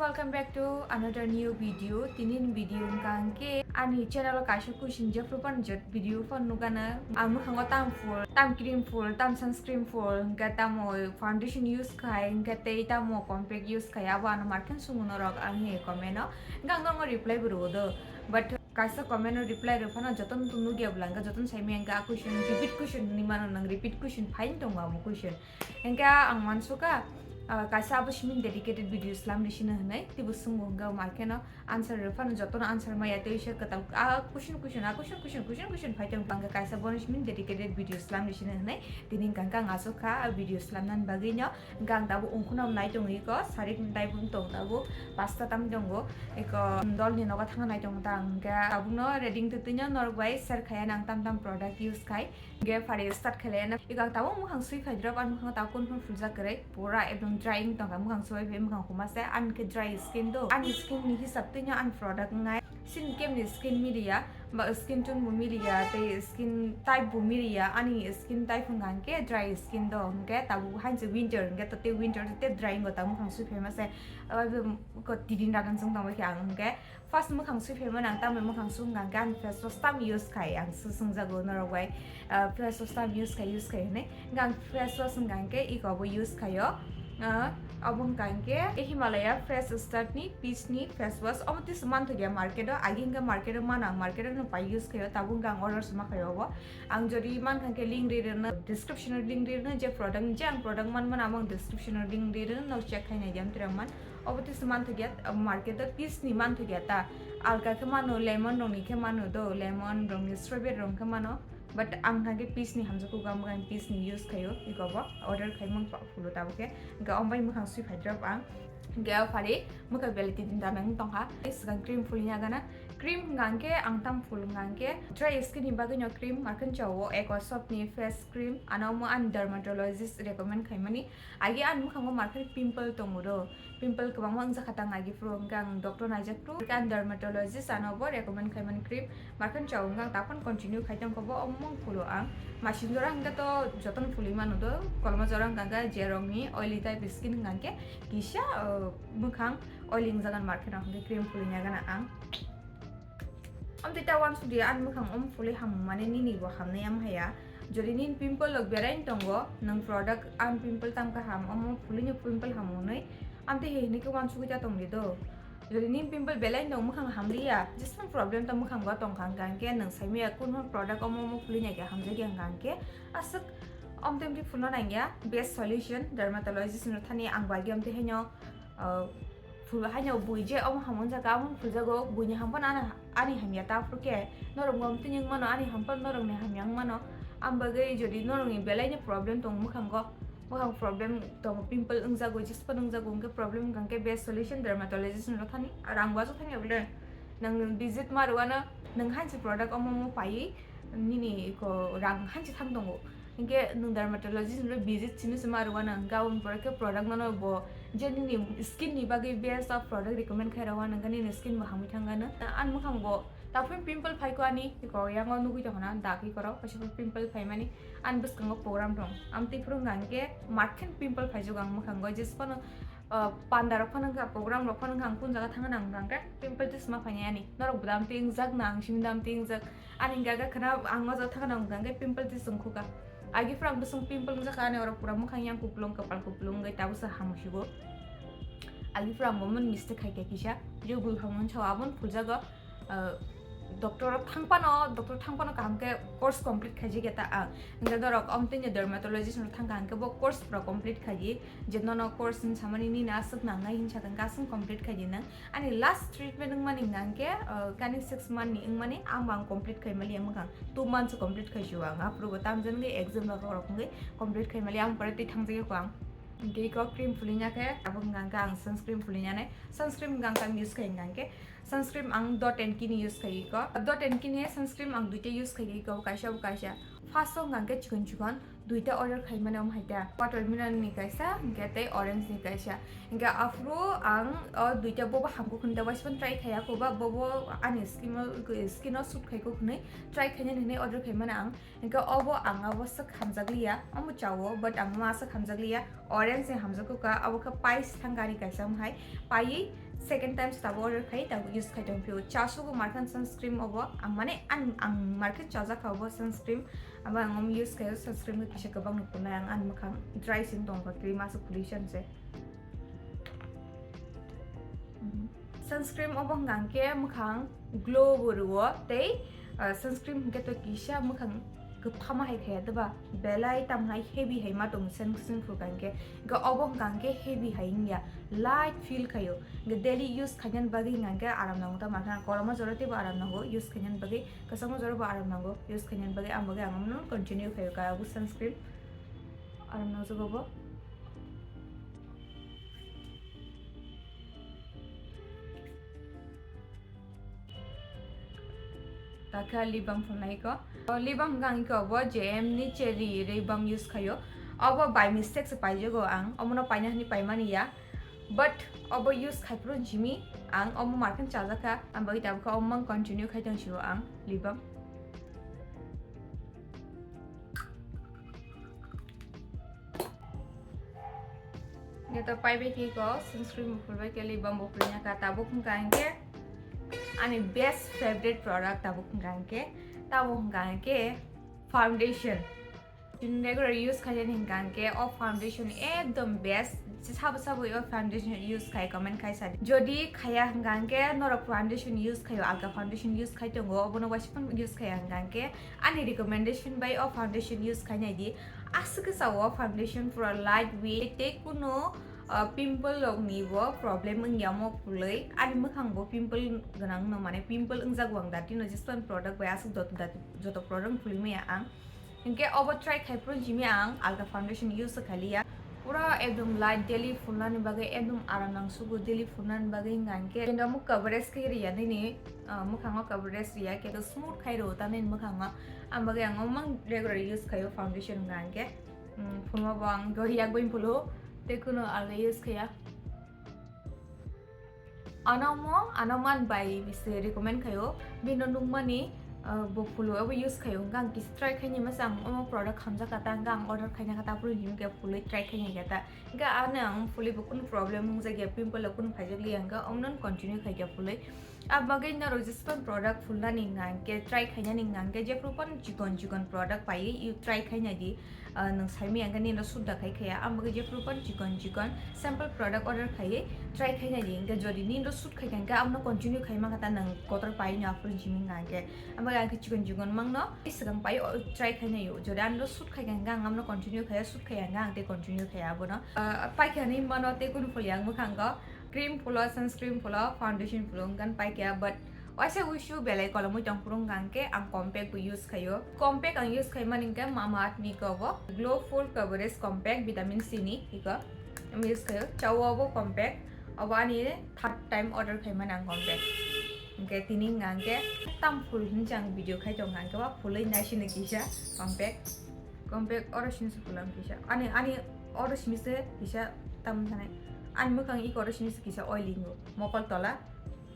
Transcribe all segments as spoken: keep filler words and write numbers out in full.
Welcome back to another new video. Tinin video wngkha hwnkhe ani channel o kaisa question jephru phano jot video phano nukgana. Ang mwkhango tam phul, tam cream phul, tam sunscreen phul, hwnkhe tamo foundation use khai, hwnkhe tei tamo compact use khai, abo ano markhe swngwi norok ang he comment o. Hwnkhe ang norokno reply bo rwo do. But kaisa comment o reply rw phano jotono to nukya bwla hwnkhe jotono saimaya hwnkhe a question repeat question hinwi mano nang, repeat question phaino tongo amo question. Hwnkhe ang wansukha, ah, kaisa abo simi dedicated video slam risina hinwi, teibo swngo hwnkhe markhe no answer rw phano jotono answer maya tei se kwtal a question question a question question question question phai tong hwnkhe kaisa bono simi dedicated video slam risina hinwi tini hwnkha hwnkhe ang asukha a video slamnani bagwi no. Hwnkhe ang tabuk ungkhunao nai tongwi ko, sarik nai bung tong tabuk pasta tam tongo, eko dolni nogo thangna nai tongo ta ang hwnkhe tabukno reading twtwino norok bai share khai ang tam tam product use khai. Hwnkhe phari start khailaiya, eko ang tabuk mwkhang sui phai drop, ani mwkhang tabuk kun phano phuljak kwrwi, pura ekdom dry wng tongkha, mwkhang sui phai mwkhang huma se, ani khe dry skin do, ani skin ni hisab twino ani product wngnai, sini kemni skin miliya. Ba skin tone bo miliya tei skin type bo miliya, ani skin type hwnkha hwnkhe dry skin do, hwnkhe tabuk hainse winter hwnkhe to tei winter tei dry wngo ta mwkhang sui phaima se, abo ko tidin ragan chwng tongbaikha ang hwnkhe first mwkhang sui phaima nang tamni mwkhang sui hwnkha hwnkhe ani face wash tam use khai ang sw-, swngjago norok bai, ah, face wash tam use khai use khai hinwi hwnkhe ang face wash hwnkha hwnkhe eko bo use khaio. Ah, abo hwnkha hwnkhe Himalaya Fresh Start ni peach ni face wash, omo tisa manthokya market o, agi hwnkhe market o mano, ang market o no pai use khaio, tabuk hwnkhe ang order se ma khaio obo. Ang jodi mankha hwnkhe link ri rwno, description o link ri rwno, je product ni, je ang product man mano, amo ang description o link ri rwno, nok check khai nai di amtwrwng man. Obo tisa manthokya, ah, market o peach ni manthokya ta, alka khe mano, lemon rok ni khe mano do, lemon rok ni, strawberry rok khe mano. But ang hwnkhe peach ni hamjakgo, ang peach ni use khaio, eko bo order khai mang phulu tabuk khe. Hwnkhe omo bai mwkhang sui phai drop ang. Hwnkhe o phari mwkhang belai tini dana wng tongkha. Swkang cream phulwi ya gana. Cream hwnkha hwnkhe ang tam phul hwnkha hwnkhe dry skin ni bagwi no cream markhe chao Aquasoft ni face cream, ano omo ani dermatologist recommend khaimani. Agi ani mwkhango markhe pimple tongo do. Pimple kwbangma wngjakha tang agi phuru, hwnkhe ang doctor naijak phuru, hwnkhe ang dermatologist ano bo recommend khaimani cream, markhe chao hwnkhe ang taphano continue khai tongkha bo, omo phulu ang. Masing jora hwnkhe to jotono phulwi mano do, kolma jora hwnkha hwnkhe je rokni oily type skin hwnkha hwnkhe kisa, uh, mwkhang oily wngjagan markhe no hwnkhe cream phulwi ya gana ang. Amtwi ta wansukdi ani mwkhang omo phulwi hamung mane nini bo hamnai am haya. Jodi nini pimple rok beraino tongo, nwng product ani pimple tam kaham, omo phulwino pimple hamungnwi, amtwi he hinwi khe wansugwi ta tongdi do. Jodi nini pimple belaino tong mwkhang hamliya, jeswng problem ta mwkhango tongkha hwnkha hwnkhe nwng saimaya kunu product omo omo phulwi naikhe hamjakya hwnkha hwnkhe aswk omtwi omtwi phulno nangya, best solution dermatologist no thani ang bagwi amtwi haino, uh, phul haino bui je omo hamung jaga, omo phuljago, buini hamphano ani, ani hamya ta phuru khe norok bo tini wng mano, ani hamphano norokni hamya wng mano. Ang bagwi jodi norokni belaino problem tongo mwkhango, mwkhang problem tongo, pimple wngjago, jesphano wngjago, hwnkhe problem wngkha hwnkhe best solution dermatologist no thani, rang bo aswk thangya bole. Nwng visit ma rwano, nwng hansi product omo omo paiwi nini ko rang hansi thang tongo. Hinkhe nwng dermatologist no visit simi se ma rwano, hwnkhe aboni pore khe product no bo je nini skin ni bagwi best of product recommend khai rwano, hwnkhe nini skin bo hamwi thangano. Ani mwkhang bo taphun pimple phaiko ani, ko yango nugwi tongkha na, dagwi korok, kaisa pimple phaimani, ani bwskango program dong. Amtwi phuru hwnkha hinkhe markhe pimple phaijago ang mwkhango, jesphano, uh, panda rok phano wngkha, program rok phano wngkha, ang kun jaga thangna nang hwnkhe pimple tisma phainai ani. Norok bo dam twi wngjak na, ang simi dam twi wngjak. Ani gaga khna ang o jaga thangna nang hwnkhe pimple tis wngkhuka. Agi phuru ang bwswng pimple wngjakha ani, oro pura mwkhang yang kupulung, kwpal kupulung wngwi tabuksa hamsigo. Agi phuru ang bo mon mistake khaikha kisa, je bui hamung sao aboni phuljago. Ah, doctor o thangphano, doctor thangphano kaham khe course complete khaijak ya ta ang. Hwnkhe norok omtwini dermatologist no thangkha hwnkhe bo course pura complete khaiwi, je nono course ni samani nini aswk nangnai hinwi sakha hwnkhe aswk complete khaiwi nang. Ani last treatment wngmani hwnkha hwnkhe, ah, kani six month ni wngmani, ang bo ang complete khaimaliya mwkhang two months complete khaisio ang, aphuru bo tamjani exam rok rok wngwi complete khaimaliya, ang pore tei thangjak yakho ang. Hwnkhe eko cream phulwina khe abo hwnkha hwnkhe ang sunscreen phulwinani, sunscreen hwnkha hwnkhe ang use khai hwnkha hwnkhe Sunscreen ang Dot and Kini use khai iko. Dot and Kini sunscreen ang duita use khai iko, kaisa bo kaisa. First o hwnkha hwnkhe chikon chikon duita order khaimani omo hai ta. Watermelon ni kaisa, hwnkhe tei orange ni kaisa. Hwnkhe aphuru ang o duita bobo hamkuk hwnwi da waispan try khaiya kho ba, bobo ani skin o, skin o suit khaikuk hwnwi try khainani hwnwi order khaimani ang. Hwnkhe obo ang abo swk hamjakliya, omo chao, but ang ma swk hamjakliya, orange ni hamjakukha, abo khe pais thang gari kaisa wng hai, paiwi Second time se tabuk order khai, tabuk use khai tong phio. Cha sugo markhan sunscreen obo, ang mane ang, ang market chajakha obo sunscreen, abo ang omo use khaio, sunscreen khe kisa kwbang no phunai ang, ani mwkhang dry sing tongkha, cream aswk phulwi se. Sunscreen obo hwnkha hwnkhe mwkhang glow bo rwo tei, ah, sunscreen hwnkhe to kisa mwkhang kwphama hai khaya diba, belai tamo hai heavy hai ma tongo sunscreen phulkha hwnkhe, hwnkhe obo hwnkha hwnkhe heavy hai wngya, light feel khaio, hwnkhe daily use khainani bagwi hwnkha hwnkhe aram nango, tamo khe koloma jora teibo aram nango use khainani bagwi, kwchangma jora bo aram nango use khainani bagwi, ang bagwi ang omono continue khaio ka obo sunscreen aram nangjago bo. Takha lip balm phunai ko. O lip balm hwnkha hwnkhe obo J M ni cherry lip balm use khaio. Obo by mistake se paijago ang. Omono paina hwnwi paimani ya. But obo use khai phuru jimi ang. Omo markhan chajakha. Ang bagwi tabukha omo mang continue khai tong sio ang lip balm. Nito paibai khe ko sunscreen bo phulbai khe lip balm bo phulnya ka tabuk hwnkha hwnkhe ani best favorite product tabuk hwnkha hwnkhe tabuk hwnkha hwnkhe foundation. Chini regular use khainani hwnkha hwnkhe o foundation ekdom best. Sabo sabo o foundation use khai comment khai sadi. Jodi khaya hwnkha hwnkhe norok foundation use khaio, alka foundation use khai tongo, obono waisa phano use khaya hwnkha hwnkhe ani recommendation bai o foundation use khainai di. Aswk kisa o foundation pura light weight tei kuno, ah, pimple rok ni bo problem wngya omo phulwi. Ani mwkhang bo pimple gwnang no, mane pimple wngjak wang da tino Jispan product bai aswk joto da, joto product phulwi maya ang. Hinkhe obo try khai phuru jimi ang alka foundation use khailiya. Pura ekdom light daily phulnani bagwi ekdom aram nang sugo daily phulnani bagwi hwnkha hwnkhe. Kendo omo coverage khe riya nini, ah, mwkhango coverage riya khe smooth khai rwo ta nini mwkhango. Ang bagwi ang omo mang regular use khaio foundation hwnkha hwnkhe. Hmm, phulma bo ang gori yak bai phulu tei kuno alka use khaya. Ano mo, ano man bai bisi recommend khaio. Bino nukmani, ah, bo phulu abo use khaio. Hwnkha ang kisa try khaini masa ang omo product hamjak kha ta, hwnkha ang order khaina kha ta, phuru himkhe phulwi try khaini kha ta. Hwnkha ano ang phulwi bo kunu problem wngjakya, pimple rok kunu phaijak liya, hwnkha omo no continue khaikha phulwi. Abo bagwi norok jespan product phulnani hwnkha hwnkhe, try khainani hwnkha hwnkhe, jephru phano chikon chikon product paiwi try khainai di. Ah, nwng saimaya hwnkhe nini rw suit da khai khaya, ang bagwi jephru phano chikon chikon sample product order khaiwi try khainai di. Hwnkhe jodi nini rw suit khaikha hwnkhe, abono continue khai mankha ta nwng kotor paino aphuru jimi hwnkha hwnkhe. Ang bagwi ang khe chikon chikon mangno tei swkang pai o try khainai o. Jodi ani rw suit khaikha hwnkhe, ang abono continue khaya, suit khaiya hwnkhe ang tei continue khaya abono. Ah, paikha hinwi mano tei kunu phulya ang mwkhango. Cream phulo, sunscreen phulo, foundation phulo, hwnkhe paikha, but waisa wisu belai kolomwi tong phuru hwnkha hwnkhe ang compact bo use khaio. Compact ang use khaimani hwnkhe Mamaearth ni kobo Glow Full Coverage Compact Vitamin C ni iko ang use khaio. Chao obo compact, obo ani third time order khaimani ang compact. Hwnkhe tini hwnkha hwnkhe tam phul hinwi ang video khai tongkha, hwnkhe ba phulwi naisini kisa compact. Compact oro sini se phulang kisa. Ani, ani oro sini se kisa tam thanai. Ani mwkhang iko oro sini se kisa oily ngo. Mokol tola.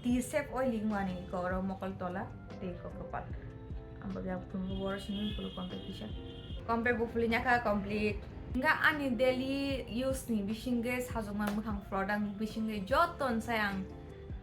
T shape oily ngo ani iko oro mokol tola. Tei iko kwpal. Ang bagwi ang phungo oro sini phulu compact kisa. Compact bo phulwi nyakha complete. Hwnkha ani daily use ni bisingwi sajwkma mwkhang product ni bisingwi joto sai ang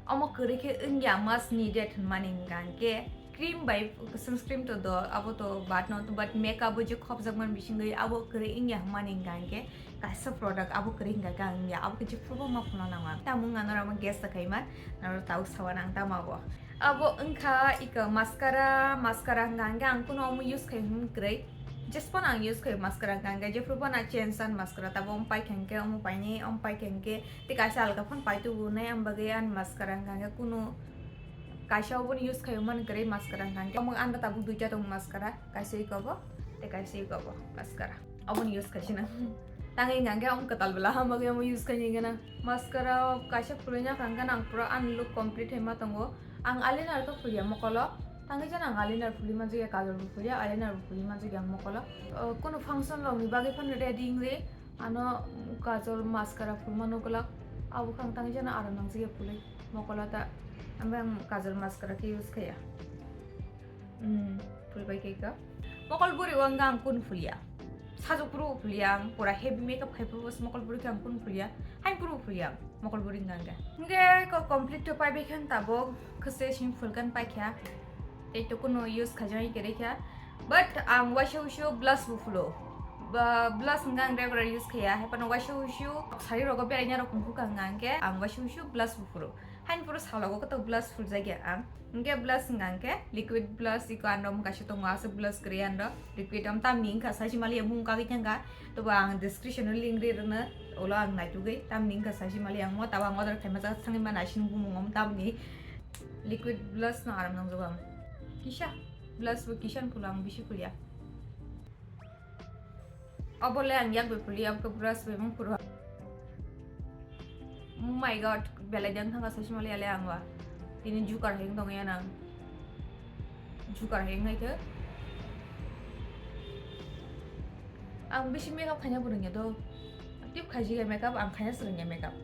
omo kwrwi khe wngya must needed hwnmani hwnkha hwnkhe cream bai sunscreen to do, abo to bad no, but makeup bo je khopjakmani bisingwi abo kwrwi wngya hwnmani hwnkha hwnkhe kaisa product abo kwrwi hwnkha hwnkhe ang wngya, abo khe jephrubo ma phunukna nangma. Tamo wngkha norok guess ta khaima, norok tabuk sawana ang tamo abo. Abo wngkha iko mascara, mascara hwnkha hwnkhe ang kunu omo use khai hwn kwrwi. Jespan ang use khai mascara hwnkha hwnkhe jephru phano change ani mascara tabo omo paikha hwnkhe omo painai, omo paikha hwnkhe tei kaisa alka phano paitubu nai, ang bagwi ani mascara hwnkha hwnkhe kunu kaisa obono use khaio mani kwrwi mascara hwnkha hwnkhe. Omo ang tabo duita tongo mascara, kaisa iko bo tei kaisa iko bo mascara. Obono use khaisina. Tangwi hwnkha hwnkhe omo kwtal bwla, ang bagwi omo use khaini gana. Mascara kaisa phulwi nyakha hwnkhe ang pura ani look complete hai ma tongo. Ang eyeliner khe phulia mokolo. Tangwi jana ang eyeliner phulwi manjakya, kajol bo phulia, eyeliner bo phulwi manjakya ang mokolo. Uh, kunu function rokni bagwi phano ready wngwi ano kajol, mascara phulmano glak. Abo khe ang tangwi jana aram nangjakya phulwi mokolo ta. Ambai ang kajol, mascara khe use khaiya. Hmm, phulbai khe ka. Mokol buri o ang kunu phulia. Sajok puro phulia ang, pura heavy makeup khai puro mokol buri khe ang kun phulia, hain puro phulia ang mokol buri hwnkha hwnkhe. Hwnkhe ko complete to paibai khe ang tabok khwse simple khe paikha, tei to kuno use khaijak khe rikha. But ang waisa uisu blush bo phulo. Ba, blush hwnkha ang regular use khaiya, hai phano waisa uisu sari rogo beraina rok hwnkha hwnkha hwnkhe ang waisa uisu blush bo phulo. Hain puro salogo koto blush phuljakya ang. Hwnkhe blush hwnkha hwnkhe liquid blush iko ano kaisa tongo, aswk blush kwrwi ano. Liquid am tamni wngkha saisi mali mung kagwi thangkha. Tobo ang description o link ri rwno, ulo ang naitugwi tamni wngkha saisi mali ang mo tabo ang order khaima jak thangwi ma naising bumung om tamni. Liquid blush no aram nangjago ang. Kisa blush bo kisa phulo ang bisi phulia. Obo le ang yak bai phulia, obo brush bai mung phuru. Oh my god, belai dang thangkha saisi mali ale ang wa. Tini jukar heng tong ya nang. Jukar heng nai khe. Ang bisi makeup khaina bo rwngya do. Tip khaijak ya makeup, ang khaina se rwngya makeup.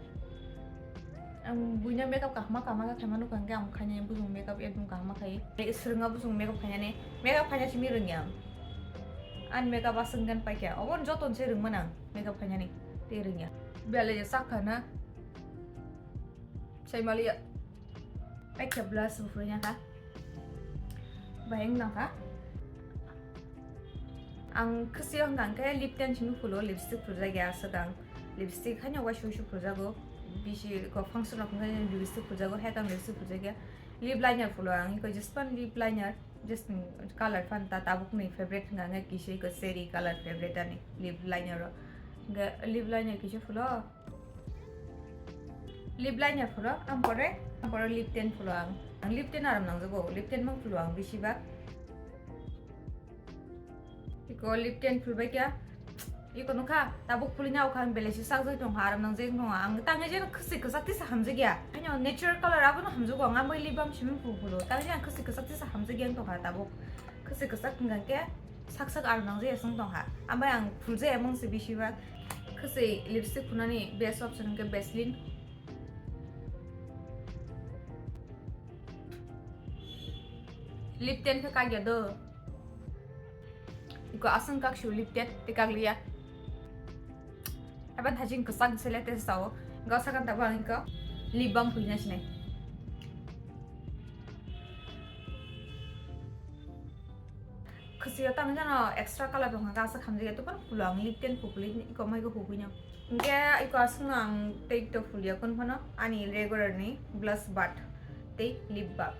Ang buino makeup kahma kahma khe khaima nukha hwnkhe ang khainai bujung makeup ekdom kahma khai. Swrwngma bujung makeup khainani. Makeup khaina simi rwngya ang. Ani makeup aswk gan paikha. Obo joto se rwngmani ang makeup khainani. Tei rwngya. Belai je sakha na. Sai maliya. Paikha blush bo phurina kha. Bahai wng nang kha. Ang khwsio hwnkha hwnkhe lip tint simi phulo, lipstick phurjakya aswk ang. Lipstick haino waisa uisu phurjago. Bisi ko function rok hwnkhe lipstick phurjago, hai tang lipstick phurjakya. Lip liner phulo ang, iko just pan lip liner, just color pan ta tabukni favorite hwnkha hwnkhe kisa iko cherry color favorite ani lip liner o. Hwnkhe lip liner kisa phulo. Lip liner phulo, ampore, ampore lip tint phulo ang. Ang lip tint aram nangjago, lip tint mang phulo ang bisi bak. Iko lip tint phulbai kya. Iko nukha, tabuk phulina ukha ang belai si sakjak tongkha, aram nangjak tongkha. Ang tangwi jeno khwswi kwchak tisa hamjakya. Haino natural color abono hamjago, ang ambai lip balm simi phu phulo. Tangwi ang khwswi kwchak tisa hamjakya wng tongkha tabuk. Khwswi kwchak hwnkha khe sak sak aram nangjak ya wng tongkha. Ambai ang phuljaya mungsi bisi bak. Khwswi lipstick phunani best option hwnkhe Vaseline. Lip tint khe kagya do. Iko aswng kak su lip tint tei kak liya. Eba thajin kwchak se le tei sao. Gausa kan tabo ang iko lip balm phuina sinai. Khwsio tamo jano extra color tongkha, kasa khamjak ya, tei phano phulo ang lip tint phu phulo, iko mai ko hubui no. Hwnkhe iko aswkno ang tei to phulia kun phano ani regular ni blush but tei lip but.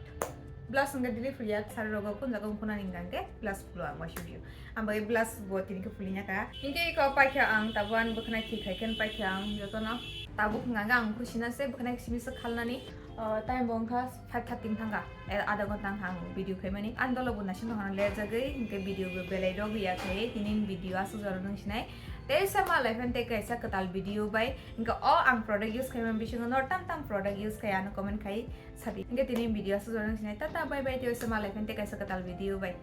Blush hwnkhe daily phulia, sari rogo kun jaga wng phano ani hwnkhe blush phulo ang waisa uisu. Ang bai blush bo tini khe phulina kha. Hwnkhe iko paikha ang tabuk ani bwkhwnai thik hai khe paikha ang jotono. Tabuk hwnkha ang khusi na se bwkhwnai simi se khalnani, ah, time bo wngkha five thirty wng thangkha, eh, adha ghonta wngkha ang video khaimani. Ani dolo bo naising tongkha, lerjagwi hwnkhe video bo belai rw ya khe tini video aswk jora nung sinai. Tei sama life and tei kaisa kwtal video bai hwnkhe o ang product use khaimani bisingo no tam tam product use khai ano comment khai sadi. Hwnkhe tini video aswk jora nung sinai. Tata bye bye, tei sama life and tei kaisa kwtal video bai.